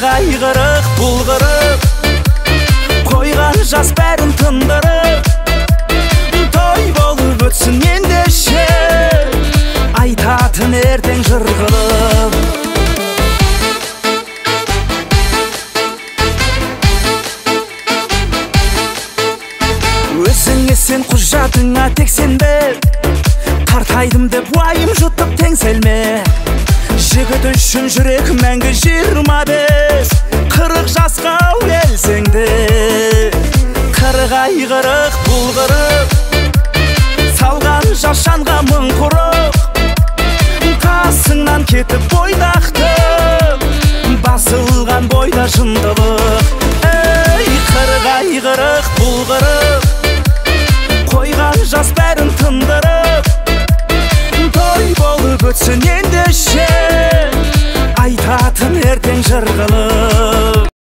Қырық ай 40 бұл 40, қойған жас бәрін тындырып. Той болып өтсін ендеше, айтатын ертең жыр қылып. Өзіңе сен құжатыңа тек сенбе, қартайдым деп уайым жұтып теңселме. Жігіт үшін жүрек мәңгі 25, 40 жасқа келсең де. 40 ай 40 бұл 40, салған жас жанға мың құрық. Қасыңнан кетіп бойдақты, басылған бойда жындылық. Ей, 40 ай 40 бұл 40, қойған жас бәрін тындырып. Той болып өтсін ендеше, айтатын ертең жыр қылып.